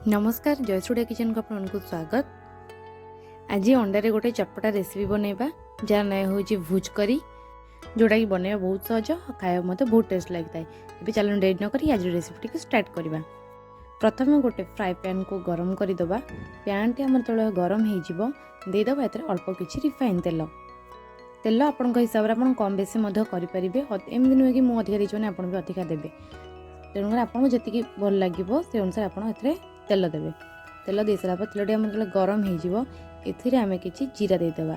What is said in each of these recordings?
ନମସ୍କାର, ଜୟଶ୍ରୀ ଓଡ଼ିଆ କିଚେନ୍କୁ ଆପଣଙ୍କୁ ସ୍ୱାଗତ। ଆଜି ଅଣ୍ଡାରେ ଗୋଟେ ଚଟପଟା ରେସିପି ବନେଇବା, ଯାହାର ନାଁ ହେଉଛି ଭୁଜ କରି, ଯେଉଁଟାକି ବନେଇବା ବହୁତ ସହଜ ଆଉ ଖାଇବାକୁ ମଧ୍ୟ ବହୁତ ଟେଷ୍ଟ ଲାଗିଥାଏ। ଏବେ ଚାଲନ୍ତୁ, ଡେରି ନ କରି ଆଜିର ରେସିପିଟିକୁ ଷ୍ଟାର୍ଟ କରିବା। ପ୍ରଥମେ ଗୋଟେ ଫ୍ରାଏ ପ୍ୟାନ୍କୁ ଗରମ କରିଦେବା। ପ୍ୟାନ୍ଟି ଆମର ଯେତେବେଳେ ଗରମ ହେଇଯିବ, ଦେଇଦେବା ଏଥିରେ ଅଳ୍ପ କିଛି ରିଫାଇନ୍ ତେଲ। ତେଲ ଆପଣଙ୍କ ହିସାବରେ ଆପଣ କମ୍ ବେଶୀ ମଧ୍ୟ କରିପାରିବେ। ଏମିତି ନୁହେଁ କି ମୁଁ ଅଧିକା ଦେଇଛି ମାନେ ଆପଣ ବି ଅଧିକା ଦେବେ। ତେଣୁକରି ଆପଣଙ୍କୁ ଯେତିକି ଭଲ ଲାଗିବ, ସେ ଅନୁସାରେ ଆପଣ ଏଥିରେ ତେଲ ଦେବେ। ତେଲ ଦେଇସାରିଲା ପରେ ତେଲଟି ଆମର ଯେତେବେଳେ ଗରମ ହେଇଯିବ, ଏଥିରେ ଆମେ କିଛି ଜିରା ଦେଇଦେବା।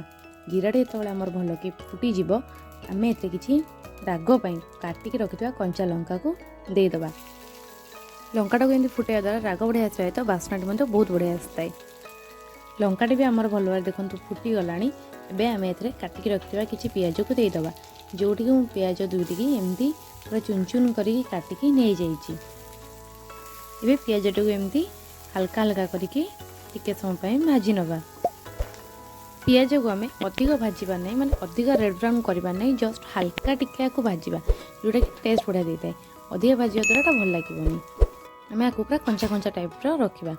ଜିରାଟି ଯେତେବେଳେ ଆମର ଭଲକି ଫୁଟିଯିବ, ଆମେ ଏଥିରେ କିଛି ରାଗ ପାଇଁ କାଟିକି ରଖିଥିବା କଞ୍ଚା ଲଙ୍କାକୁ ଦେଇଦେବା। ଲଙ୍କାଟାକୁ ଏମିତି ଫୁଟାଇବା ଦ୍ୱାରା ରାଗ ବଢ଼ିଆ ଆସିବା ସହିତ ବାସ୍ନାଟି ମଧ୍ୟ ବହୁତ ବଢ଼ିଆ ଆସିଥାଏ। ଲଙ୍କାଟି ବି ଆମର ଭଲ ଭାବରେ ଦେଖନ୍ତୁ ଫୁଟିଗଲାଣି। ଏବେ ଆମେ ଏଥିରେ କାଟିକି ରଖିଥିବା କିଛି ପିଆଜକୁ ଦେଇଦେବା, ଯେଉଁଠିକି ମୁଁ ପିଆଜ ଦୁଇଟିକି ଏମିତି ପୁରା ଚୁନ ଚୁନ କରିକି କାଟିକି ନେଇଯାଇଛି। ଏବେ ପିଆଜଟିକୁ ଏମିତି ହାଲକା ହାଲକା କରିକି ଟିକେ ସମୟ ପାଇଁ ଭାଜି ନେବା। ପିଆଜକୁ ଆମେ ଅଧିକ ଭାଜିବା ନାହିଁ, ମାନେ ଅଧିକ ରେଡ଼୍ ବ୍ରାଉନ୍ କରିବା ନାହିଁ। ଜଷ୍ଟ ହାଲକା ଟିକେ ଆକୁ ଭାଜିବା, ଯେଉଁଟାକି ଟେଷ୍ଟ ବଢ଼ିଆ ଦେଇଥାଏ। ଅଧିକ ଭାଜିବା ଦ୍ୱାରା ଏଟା ଭଲ ଲାଗିବନି। ଆମେ ଆକୁ ପୁରା କଞ୍ଚା କଞ୍ଚା ଟାଇପ୍ର ରଖିବା।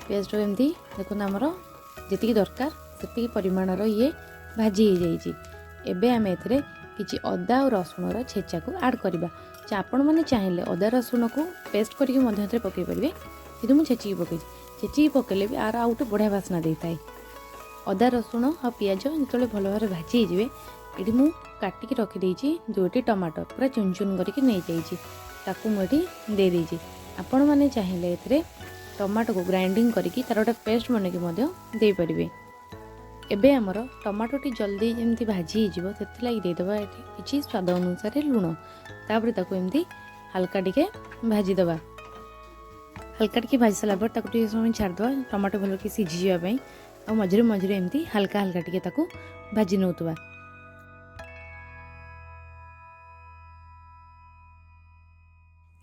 ପିଆଜଟାକୁ ଏମିତି ଦେଖନ୍ତୁ, ଆମର ଯେତିକି ଦରକାର ସେତିକି ପରିମାଣର ଇଏ ଭାଜି ହେଇଯାଇଛି। ଏବେ ଆମେ ଏଥିରେ କିଛି ଅଦା ଆଉ ରସୁଣର ଛେଚାକୁ ଆଡ଼୍ କରିବା। ଆପଣମାନେ ଚାହିଁଲେ ଅଦା ରସୁଣକୁ ପେଷ୍ଟ କରିକି ମଧ୍ୟ ଏଥିରେ ପକାଇ ପାରିବେ, କିନ୍ତୁ ମୁଁ ଛେଚିକି ପକାଇଛି। ଛେଚିକି ପକାଇଲେ ବି ଆର ଆଉ ଗୋଟେ ବଢ଼ିଆ ବାସ୍ନା ଦେଇଥାଏ। ଅଦା, ରସୁଣ ଆଉ ପିଆଜ ଯେତେବେଳେ ଭଲ ଭାବରେ ଭାଜି ହେଇଯିବେ, ଏଠି ମୁଁ କାଟିକି ରଖିଦେଇଛି ଦୁଇଟି ଟମାଟୋ, ପୁରା ଚୁନ ଚୁନ କରିକି ନେଇଯାଇଛି, ତାକୁ ମୁଁ ଏଠି ଦେଇଦେଇଛି। ଆପଣମାନେ ଚାହିଁଲେ ଏଥିରେ ଟମାଟୋକୁ ଗ୍ରାଇଣ୍ଡିଙ୍ଗ କରିକି ତା'ର ଗୋଟେ ପେଷ୍ଟ ବନେଇକି ମଧ୍ୟ ଦେଇପାରିବେ। ଏବେ ଆମର ଟମାଟୋଟି ଜଲ୍ଦି ଯେମିତି ଭାଜି ହେଇଯିବ, ସେଥିଲାଗି ଦେଇଦେବା ଏଠି କିଛି ସ୍ୱାଦ ଅନୁସାରେ ଲୁଣ। ତାପରେ ତାକୁ ଏମିତି ହାଲକା ଟିକେ ଭାଜିଦେବା। ହାଲକା ଟିକେ ଭାଜି ସାରିଲା ପରେ ତାକୁ ଟିକେ ସମୟ ଛାଡ଼ିଦେବା ଟମାଟୋ ଭଲକି ସିଝିଯିବା ପାଇଁ। ଆଉ ମଝିରେ ମଝିରେ ଏମିତି ହାଲକା ହାଲକା ଟିକେ ତାକୁ ଭାଜି ନେଉଥିବା।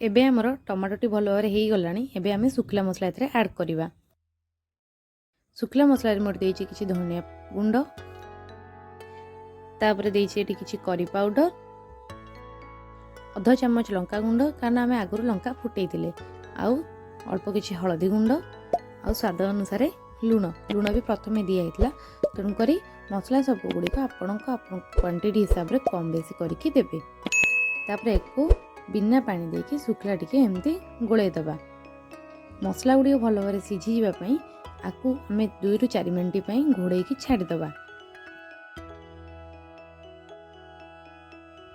ଏବେ ଆମର ଟମାଟୋଟି ଭଲ ଭାବରେ ହେଇଗଲାଣି। ଏବେ ଆମେ ଶୁଖିଲା ମସଲା ଏଥିରେ ଆଡ଼୍ କରିବା। ଶୁଖିଲା ମସଲାରେ ମୁଁ ଦେଇଛି କିଛି ଧନିଆ ଗୁଣ୍ଡ, ତାପରେ ଦେଇଛି ଏଠି କିଛି କରି ପାଉଡ଼ର, ଅଧ ଚାମଚ ଲଙ୍କା ଗୁଣ୍ଡ, କାରଣ ଆମେ ଆଗରୁ ଲଙ୍କା ଫୁଟେଇଥିଲେ, ଆଉ ଅଳ୍ପ କିଛି ହଳଦୀ ଗୁଣ୍ଡ ଆଉ ସ୍ୱାଦ ଅନୁସାରେ ଲୁଣ। ଲୁଣ ବି ପ୍ରଥମେ ଦିଆହେଇଥିଲା। ତେଣୁକରି ମସଲା ସବୁ ଗୁଡ଼ିକ ଆପଣଙ୍କ ଆପଣଙ୍କ କ୍ୱାଣ୍ଟିଟି ହିସାବରେ କମ୍ ବେଶୀ କରିକି ଦେବେ। ତାପରେ ଏକୁ ବିନା ପାଣି ଦେଇକି ଶୁଖିଲା ଟିକେ ଏମିତି ଗୋଳେଇ ଦେବା। ମସଲା ଗୁଡ଼ିକ ଭଲ ଭାବରେ ସିଝିଯିବା ପାଇଁ ଆକୁ ଆମେ 2ରୁ 4 ମିନିଟ୍ ପାଇଁ ଘୋଡ଼େଇକି ଛାଡ଼ିଦେବା।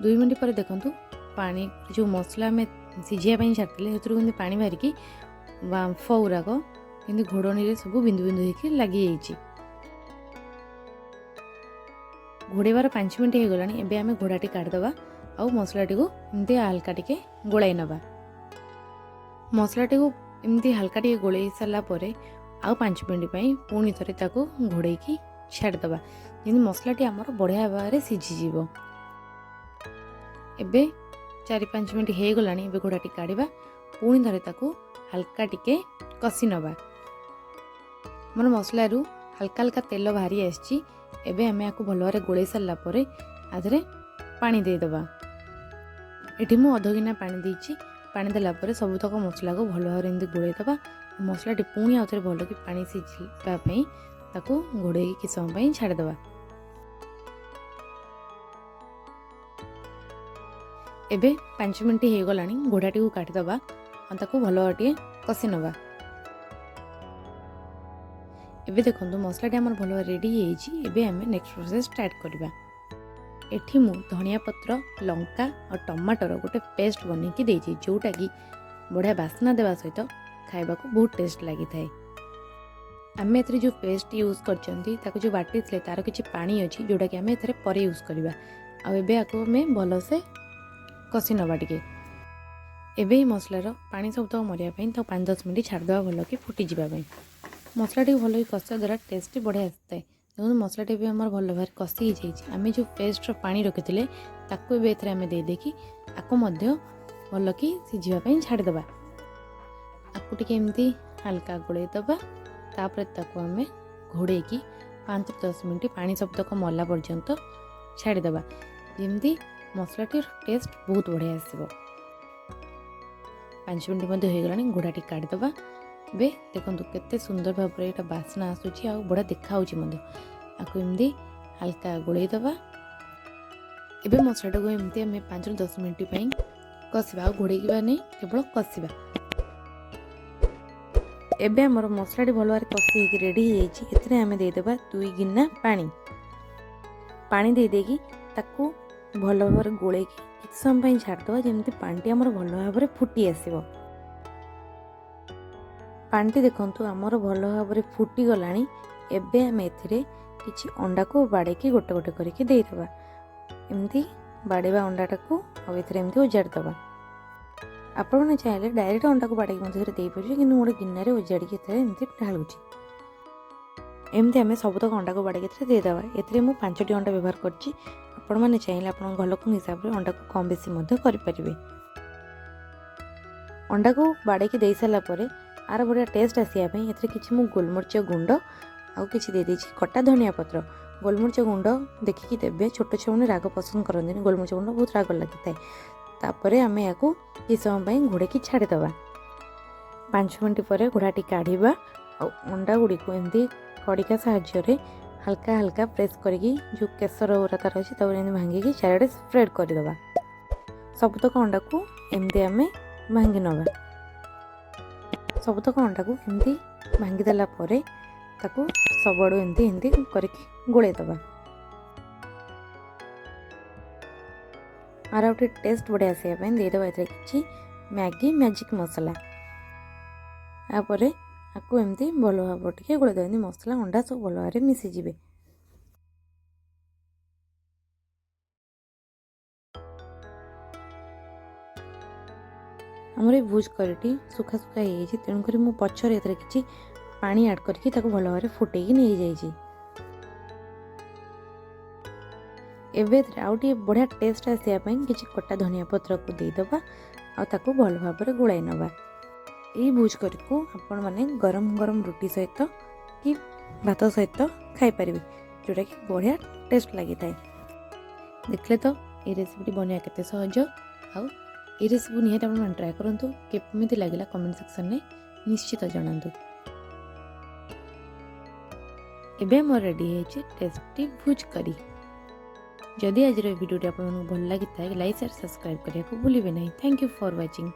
2 ମିନିଟ୍ ପରେ ଦେଖନ୍ତୁ, ପାଣି ଯେଉଁ ମସଲା ଆମେ ସିଝିବା ପାଇଁ ଛାଡ଼ିଥିଲେ, ସେଥିରୁ କେମିତି ପାଣି ବାହାରିକି ବାମ୍ଫ ଗୁଡ଼ାକ କେମିତି ଘୋଡ଼ଣୀରେ ସବୁ ବିନ୍ଦୁ ବିନ୍ଦୁ ହେଇକି ଲାଗିଯାଇଛି। ଘୋଡ଼େଇବାର 5 ମିନିଟ୍ ହେଇଗଲାଣି। ଏବେ ଆମେ ଘୋଡ଼ାଟି କାଢ଼ିଦେବା ଆଉ ମସଲାଟିକୁ ଏମିତି ହାଲକା ଟିକେ ଗୋଳାଇ ନେବା। ମସଲାଟିକୁ ଏମିତି ହାଲକା ଟିକେ ଗୋଳେଇ ସାରିଲା ପରେ ଆଉ 5 ମିନିଟ୍ ପାଇଁ ପୁଣି ଥରେ ତାକୁ ଘୋଡ଼େଇକି ଛାଡ଼ିଦେବା, ଯେମିତି ମସଲାଟି ଆମର ବଢ଼ିଆ ଭାବରେ ସିଝିଯିବ। ଏବେ 4-5 ମିନିଟ୍ ହେଇଗଲାଣି। ଏବେ ଘୋଡ଼ାଟି କାଢ଼ିବା, ପୁଣି ଥରେ ତାକୁ ହାଲକା ଟିକେ କଷି ନେବା। ଆମର ମସଲାରୁ ହାଲକା ହାଲକା ତେଲ ବାହାରି ଆସିଛି। ଏବେ ଆମେ ଆକୁ ଭଲ ଭାବରେ ଗୋଳେଇ ସାରିଲା ପରେ ଆ ଦେହରେ ପାଣି ଦେଇଦେବା। ଏଠି ମୁଁ ଅଧ ଗିନା ପାଣି ଦେଇଛି। ପାଣି ଦେଲା ପରେ ସବୁତକ ମସଲାକୁ ଭଲ ଭାବରେ ଏମିତି ଗୋଳେଇ ଦେବା। ମସଲାଟି ପୁଣି ଆଉ ଥରେ ଭଲକି ପାଣି ସିଝିବା ପାଇଁ ତାକୁ ଘୋଡ଼େଇକି କିଛି ସମୟ ପାଇଁ ଛାଡ଼ିଦେବା। ଏବେ 5 ମିନିଟ୍ ହେଇଗଲାଣି। ଘୋଡ଼ାଟିକୁ କାଢ଼ିଦେବା ଆଉ ତାକୁ ଭଲ ଟିକେ କଷି ନେବା। ଏବେ ଦେଖନ୍ତୁ, ମସଲାଟି ଆମର ଭଲ ରେଡ଼ି ହେଇଯାଇଛି। ଏବେ ଆମେ ନେକ୍ସଟ ପ୍ରୋସେସ୍ ଷ୍ଟାର୍ଟ କରିବା। ଏଠି ମୁଁ ଧନିଆ ପତ୍ର, ଲଙ୍କା ଆଉ ଟମାଟୋର ଗୋଟେ ପେଷ୍ଟ ବନେଇକି ଦେଇଛି, ଯେଉଁଟାକି ବଢ଼ିଆ ବାସ୍ନା ଦେବା ସହିତ ଖାଇବାକୁ ବହୁତ ଟେଷ୍ଟ ଲାଗିଥାଏ। ଆମେ ଏଥିରେ ଯେଉଁ ପେଷ୍ଟ ୟୁଜ୍ କରିଛନ୍ତି, ତାକୁ ଯେଉଁ ବାଟିଥିଲେ, ତା'ର କିଛି ପାଣି ଅଛି, ଯେଉଁଟାକି ଆମେ ଏଥିରେ ପରେ ୟୁଜ୍ କରିବା। ଆଉ ଏବେ ଆକୁ ଆମେ ଭଲସେ କଷି ନେବା ଟିକେ। ଏବେ ଏଇ ମସଲାର ପାଣି ସବୁତକ ମରିବା ପାଇଁ ତାକୁ 5-10 ମିନିଟ୍ ଛାଡ଼ିଦେବା ଭଲକି ଫୁଟିଯିବା ପାଇଁ। ମସଲାଟିକୁ ଭଲକି କଷିବା ଦ୍ୱାରା ଟେଷ୍ଟଟି ବଢ଼ିଆ ଆସିଥାଏ। ଦେଖନ୍ତୁ, ମସଲାଟି ବି ଆମର ଭଲ ଭାବରେ କଷି ହେଇଯାଇଛି। ଆମେ ଯେଉଁ ପେଷ୍ଟର ପାଣି ରଖିଥିଲେ, ତାକୁ ଏବେ ଏଥିରେ ଆମେ ଦେଇଦେଇକି ଆକୁ ମଧ୍ୟ ଭଲକି ସିଝିବା ପାଇଁ ଛାଡ଼ିଦେବା। ଆକୁ ଟିକେ ଏମିତି ହାଲକା ଗୋଳେଇ ଦେବା। ତାପରେ ତାକୁ ଆମେ ଘୋଡ଼େଇକି 5-10 ମିନିଟ୍ ପାଣି ସବୁତକ ମଲା ପର୍ଯ୍ୟନ୍ତ ଛାଡ଼ିଦେବା, ଯେମିତି ମସଲାଟିର ଟେଷ୍ଟ ବହୁତ ବଢ଼ିଆ ଆସିବ। 5 ମିନିଟ୍ ମଧ୍ୟ ହେଇଗଲାଣି। ଘୋଡ଼ାଟି କାଢ଼ିଦେବା। ଏବେ ଦେଖନ୍ତୁ କେତେ ସୁନ୍ଦର ଭାବରେ ଏଇଟା ବାସ୍ନା ଆସୁଛି ଆଉ ବଢ଼ିଆ ଦେଖାହେଉଛି ମଧ୍ୟ। ଆକୁ ଏମିତି ହାଲକା ଗୋଳେଇ ଦେବା। ଏବେ ମସଲାଟାକୁ ଏମିତି ଆମେ 5ରୁ 10 ମିନିଟ୍ ପାଇଁ କଷିବା, ଆଉ ଘୋଡ଼େଇକିବା ନେଇ, କେବଳ କଷିବା। ଏବେ ଆମର ମସଲାଟି ଭଲ ଭାବରେ କଷି ହେଇକି ରେଡ଼ି ହେଇଯାଇଛି। ଏଥିରେ ଆମେ ଦେଇଦେବା 2 ଗିନା ପାଣି। ପାଣି ଦେଇଦେଇକି ତାକୁ ଭଲ ଭାବରେ ଗୋଳେଇକି କିଛି ସମୟ ପାଇଁ ଛାଡ଼ିଦେବା, ଯେମିତି ପାଣିଟି ଆମର ଭଲ ଭାବରେ ଫୁଟି ଆସିବ। ପାଣିଟି ଦେଖନ୍ତୁ ଆମର ଭଲ ଭାବରେ ଫୁଟିଗଲାଣି। ଏବେ ଆମେ ଏଥିରେ କିଛି ଅଣ୍ଡାକୁ ବାଡ଼େଇକି ଗୋଟେ ଗୋଟେ କରିକି ଦେଇଦେବା। ଏମିତି ବାଡ଼େଇବା ଅଣ୍ଡାଟାକୁ ଆଉ ଏଥିରେ ଏମିତି ଓଜାଡ଼ି ଦେବା। ଆପଣମାନେ ଚାହିଁଲେ ଡାଇରେକ୍ଟ ଅଣ୍ଡାକୁ ବାଡ଼େଇକି ମଧ୍ୟ ଏଥିରେ ଦେଇପାରିବେ, କିନ୍ତୁ ମୁଁ ଗୋଟେ ଗିନାରେ ଓଜାଡ଼ିକି ଏଥିରେ ଏମିତି ଢାଳୁଛି। ଏମିତି ଆମେ ସବୁତକ ଅଣ୍ଡାକୁ ବାଡ଼େଇକି ଏଥିରେ ଦେଇଦେବା। ଏଥିରେ ମୁଁ ପାଞ୍ଚଟି ଅଣ୍ଡା ବ୍ୟବହାର କରିଛି। ଆପଣମାନେ ଚାହିଁଲେ ଆପଣଙ୍କ ଘର ଲୋକଙ୍କ ହିସାବରେ ଅଣ୍ଡାକୁ କମ୍ ବେଶୀ ମଧ୍ୟ କରିପାରିବେ। ଅଣ୍ଡାକୁ ବାଡ଼େଇକି ଦେଇସାରିଲା ପରେ ଆର ବଢ଼ିଆ ଟେଷ୍ଟ ଆସିବା ପାଇଁ ଏଥିରେ କିଛି ମୁଁ ଗୋଲମରିଚ ଗୁଣ୍ଡ ଆଉ କିଛି ଦେଇଦେଇଛି କଟା ଧନିଆ ପତ୍ର। ଗୋଲମରିଚ ଗୁଣ୍ଡ ଦେଖିକି ଦେବେ, ଛୋଟ ଛୁଆମାନେ ରାଗ ପସନ୍ଦ କରନ୍ତିନି, ଗୋଲମରିଚ ଗୁଣ୍ଡ ବହୁତ ରାଗ ଲାଗିଥାଏ। ତାପରେ ଆମେ ଏହାକୁ କିଛି ସମୟ ପାଇଁ ଘୋଡ଼େଇକି ଛାଡ଼ିଦେବା। 5 ମିନିଟ୍ ପରେ ଘୋଡ଼ାଟି କାଢ଼ିବା ଆଉ ଅଣ୍ଡା ଗୁଡ଼ିକୁ ଏମିତି ଖଡ଼ିକା ସାହାଯ୍ୟରେ ହାଲକା ହାଲକା ପ୍ରେସ୍ କରିକି ଯେଉଁ କେଶର ଗୁରା ତାର ଅଛି, ତାକୁ ଏମିତି ଭାଙ୍ଗିକି ଚାରିଆଡ଼େ ସ୍ପ୍ରେଡ଼୍ କରିଦେବା। ସବୁତକ ଅଣ୍ଡାକୁ ଏମିତି ଆମେ ଭାଙ୍ଗି ନେବା। ସବୁତକ ଅଣ୍ଡାକୁ ଏମିତି ଭାଙ୍ଗିଦେଲା ପରେ ତାକୁ ସବୁଆଡ଼ୁ ଏମିତି ଏମିତି କରିକି ଗୋଳେଇ ଦେବା। ଆର ଆଉ ଟିକେ ଟେଷ୍ଟ ବଢ଼ିଆ ଆସିବା ପାଇଁ ଦେଇଦେବା ଏଥିରେ କିଛି ମ୍ୟାଗି ମ୍ୟାଜିକ୍ ମସଲା। ତାପରେ ଆକୁ ଏମିତି ଭଲ ଭାବରେ ଟିକେ ଗୋଳେଇ ଦେବା, ଏମିତି ମସଲା ଅଣ୍ଡା ସବୁ ଭଲ ଭାବରେ ମିଶିଯିବେ। ଆମର ଏଇ ଭୁଜ କରିଟି ଶୁଖା ଶୁଖା ହେଇଯାଇଛି, ତେଣୁକରି ମୁଁ ପଛରେ ଏଥିରେ କିଛି ପାଣି ଆଡ଼୍ କରିକି ତାକୁ ଭଲ ଭାବରେ ଫୁଟେଇକି ନେଇଯାଇଛି। ଏବେ ଏଥିରେ ଆଉ ଟିକେ ବଢ଼ିଆ ଟେଷ୍ଟ ଆସିବା ପାଇଁ କିଛି କଟା ଧନିଆ ପତ୍ରକୁ ଦେଇଦେବା ଆଉ ତାକୁ ଭଲ ଭାବରେ ଗୋଳାଇ ନେବା। ଏଇ ଭୁଜ କରିକୁ ଆପଣମାନେ ଗରମ ଗରମ ରୁଟି ସହିତ କି ଭାତ ସହିତ ଖାଇପାରିବେ, ଯେଉଁଟାକି ବଢ଼ିଆ ଟେଷ୍ଟ ଲାଗିଥାଏ। ଦେଖିଲେ ତ ଏଇ ରେସିପିଟି ବନେଇବା କେତେ ସହଜ। ଆଉ ଏଇ ରେସିପି ନିହାତି ଆପଣମାନେ ଟ୍ରାଏ କରନ୍ତୁ। କେମିତି ଲାଗିଲା କମେଣ୍ଟ ସେକ୍ସନରେ ନିଶ୍ଚିତ ଜଣାନ୍ତୁ। ଏବେ ମୋର ରେଡ଼ି ହେଇଛି ଟେଷ୍ଟି ଭୁଜ କରି। ଯଦି ଆଜିର ଏ ଭିଡ଼ିଓଟି ଆପଣଙ୍କୁ ଭଲ ଲାଗିଥାଏ, ଲାଇକ୍, ସେୟାର, ସବସ୍କ୍ରାଇବ୍ କରିବାକୁ ଭୁଲିବେ ନାହିଁ। Thank you for watching.